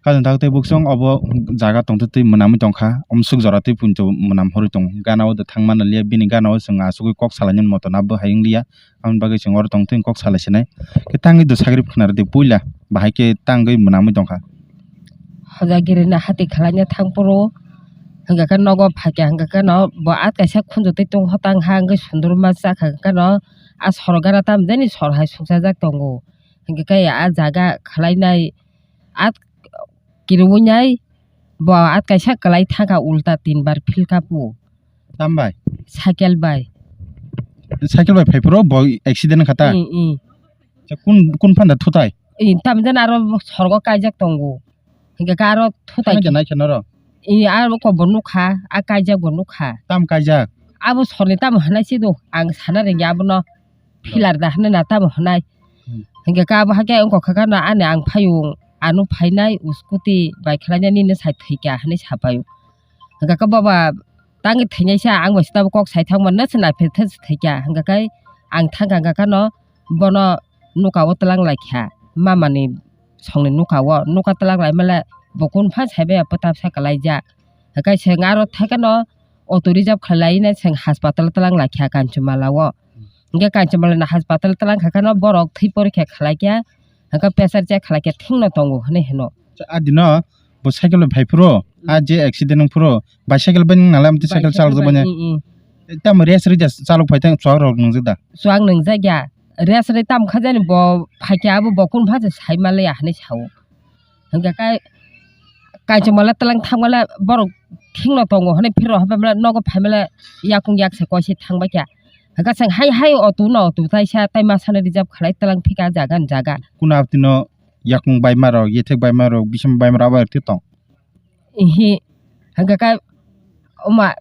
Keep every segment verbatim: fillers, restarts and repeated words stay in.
Khajang tak tei buksong obo jaga tongtwtwi mwnamwi tongkha, omswk jora twi punto mwnam horwi tongo. Gana o da thangmani liya, bini gana o chwng asugwi kok salainani moto na bwhai wngliya, aboni bagwi chwng oro tongtwi kok salai sinai. Khe tangwi do sagri khna rwdi puila, bahai khe tangwi mwnamwi tongkha. Hojagiri na hati khwlaina thang phuru, hwnkha khe nogo phaikha, hwnkha khe no bo at kaisa khunju twi tong hotang ha wngwi sundurma chakha, hwnkha khe no a sor gana tamo jani sor hai sukchajak tongo. Hwnkha khe a jaga khwlainai at kiriwi nai bo at kaisa kwlai thangkha ulta tin bar philkha pu. Tam bai? Cycle bai. Cycle bai phai phuru bo accident wngkha ta? Ih, ih. Acha, kun, kun phanda thutai? Ih, tam jani aro sorgo kaijak tongo. Hingke khe aro thutai. Thangwi nai khe noro? Ih, aro kok bo nukha, a kaijak bo nukha. Tam kaijak? Abo sorni tamo hwnai se do, ang sana rwngya abono. Pillar da hwnwi na tamo hwnai. Hmm. Hingke khe abo hakhe wngkha khe no ani ang phaiyung, ano phainai scooty bai khlainani nini sai thwikha hwnwi sa paio. Hingke khe baba tangwi thwinaisa ang bai se tabuk kok sai thangma no se naipher thai se thwikha. Hingke khe ang thangkha hingke khe no bono nuka o twlang laikha mamani songni nuka o. Nuka twlang laimale bo kun phan sai bai pwta bwsa kwlaijak. Hingke chwng aro thaikhe no auto reserve khlai laina chwng haspatal twlang laikha Kanchumala o. Hingke Kanchumala ni haspatal twlang kha kheno borok thwi porikha khlai khe, hingke pressure check khlai khe thwngno tongo hinui hino. Acha, a dino bo cycle bai phai phuru, a je accident wng phuru, bicycle bai nang nalai amtwi cycle chalok bai, bai, bai. Mm, mm. Tamo rest rwja chalok phai tang chuak rok nungjak da? Chuak nungjak ya. Rest rwi tamo kha jani bo phaikhe abo bo kun pha se sai ma le ya hinui sao. Hingke kai Kanchumala twlang thangmale borok thwngno tongo hinui phirok hapai male nogo phaimale yakung yakse koise thangbai kha. Hingke chwng hai hai auto no auto taisa tai masano reserve khlai twlang phika jaga ni jaga. Kuna abtino yakung baima rok, yethek baima rok, bisim baima rok abo tong? Ihi. Hingke kai oma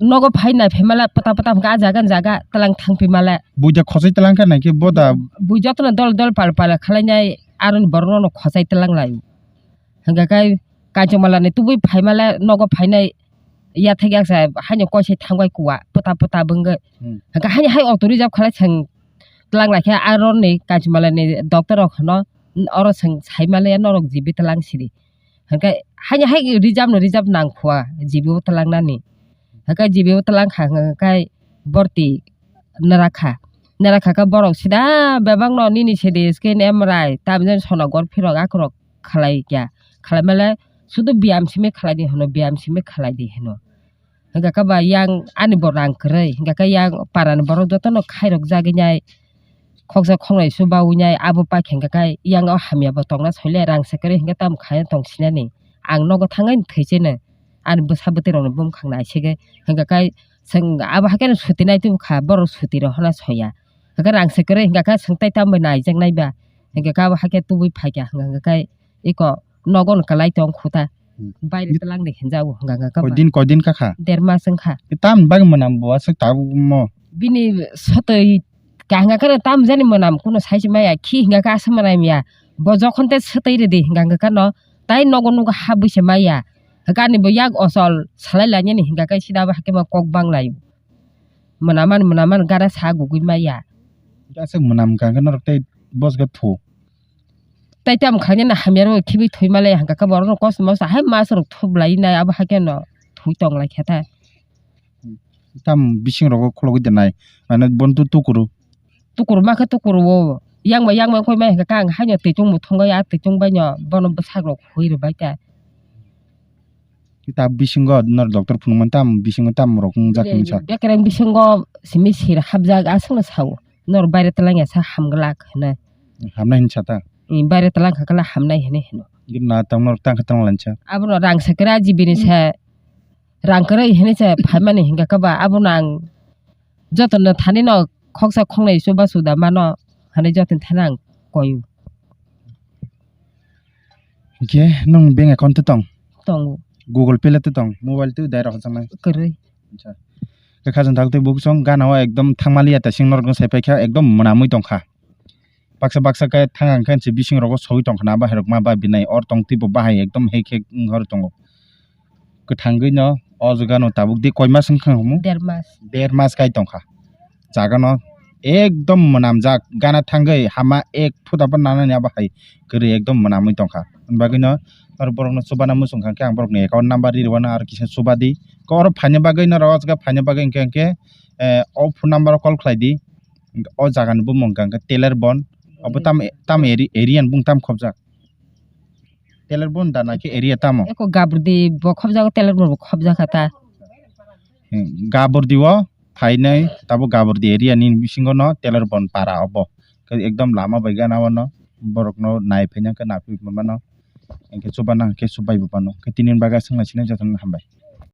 nogo phai nai phaimale pwta pwta hingke a jaga ni jaga twlang thangpimale. Buida khosoi twlang kha naikhe boda? Bui jotono dol dol pal pal khlainai aroni borokno khosai twlang lai. Hingke kai Kanchumala ni tubui phaimale nogo phainai yathek yaksa haino koisai thangbai kuwa pwta pwta bwngwi. Hmm. Hingke haino hai auto reserve khlai chwng twlang laikhe aroni Kanchumala ni doctor rok hwno oro chwng saimale norok jibi twlang sidi. Hingke haino hai reserve no reserve nangkhuwa jibi o twlangnani. Hingke jibi o twlang kha hingke borti nara kha. Nara kha khe borok sida bebak no nini sidi skin M R I tamjani sonography rok akhorok khlai kya. Khlai male sudu biyam simi khlai di hino, biyam simi khlai di hino. Hingke khe ba yang ani bo rang kwrwi, hingke khe yang para ni borok joto no khairok jagwi nai. Khoksa khongnai su baui nai abo paikha hingke khe yang o hamya bo tongna soi le rang se kwrwi hingke tamo khaina tong sinani. Ang nogo thangwi thwi cheno ani bwsa bwtwi rok ni bumkhang nai se khe hingke khe chwng abo hakhe no suti nai tubukha borok suti rok hana soya. Hingke rang se kwrwi hingka khe chwng tai tamo bai naijak nai ba. Hingke khe abo hakhe tubui phaikha hingka khe eko nogo no kwlai tong khuta. Hmm. Baire twlang de hinjago hingka khe ba. Koidin, koidin kakha? Der mas wngkha. Tam bagwi mwnam bo aswk tabuk mo? Bini swtwi kahingka khe tam jani mwnam kuno sai se maya khi hingka khe asa mwnam ya. Bo jokhon te swtwi rwdi hingka khe no tai nogo nogo habwi se maya. Hingka ani bo yak ochol salai lainani hingka khe sida bo hakhe ma kok bang lai. Mwnamani, mwnamani gara sa gugui maya. Aswk mwnam hingka khe norok tei bosgo thu. Tei tamo khaina na hamya rok khibi thwi male hingka khe borok rok kosto mosto hai mas rok thup lai nai abo hakhe no thwi tong lai khe ta. Tam bising rogo khulogwi de nai. Mane bon tu tukuru. Tukuru ma khe tukuru o. Yang bai yang bai koi mai hingka khe ang haino twi chungbo thwngwi a twi chung bai no bono bwsak rok hui rw bai ta. Ta bisingo nor doctor phunukmani tam bisingo tam rok wngjak hinwi sa. Bekereng bisingo simi sir hapjak aswkno sao. Nor baire twlangya sa hamglak hinwi. Hamnai hinwi sa ta? Baire twlang kha kala hamnai hinwi hino. Gina tang nor tang kha tang lansa. Abono rang se kwrwi jibini se rang kwrwi hinwi se phaimani hingka khe ba abono ang jotono thani no khoksa khoknai chubachu da mano hinwi jotono thani ang koio. Hinkhe nwng bank account tei tong? Tongo. Google Pay le tei tong? Mobile tei direct hojaknai? Kwrwi. Acha. Khe khajang tak tei buksong gana o ekdom thangmaliya ta sing norok no sai paikha ekdom mwnamwi tongkha. Baksa baksa khe thang ang khe se bising rogo sogwi tongkha na bahai rok ma ba binai or tong tei bo bahai ekdom hek hek wng hor tongo. Kwthangwi no o jaga no tabuk di koi mas wngkha hwnwi? Der mas. Der mas kai tongkha. Jaga no ekdom mwnamjak, gana thangwi hama ek phuta bo nanani abo hai kwrwi ekdom mwnamwi tongkha. Aboni bagwi no norok borok no chubana muchung kha khe ang borok ni account number ri rwno aro kisa chuba di. Khe oro phaina bagwi norok o jaga phaina bagwi hwnkhe hwnkhe, eh, o phone number o call khlai di. O jaga ni bumung hwnkha khe Teler Bon. Obo tam, tam eri-, area ni bumung tam khobjak. Teler Bon da na khe area tamo? Eko Gabordi bo khobjago, Teler Bon bo khobjakha ta. Hmm, Gabordi o phainai, tabuk Gabordi area ni bisingo no Teler Bon para obo. Khe ekdom lama bai gana o no borok no nai phaina khe napi mano. Hwnkhe chuba nang khe chubai bo mano. Khe tini ni bagwi aswk nai sinai joto no hambai.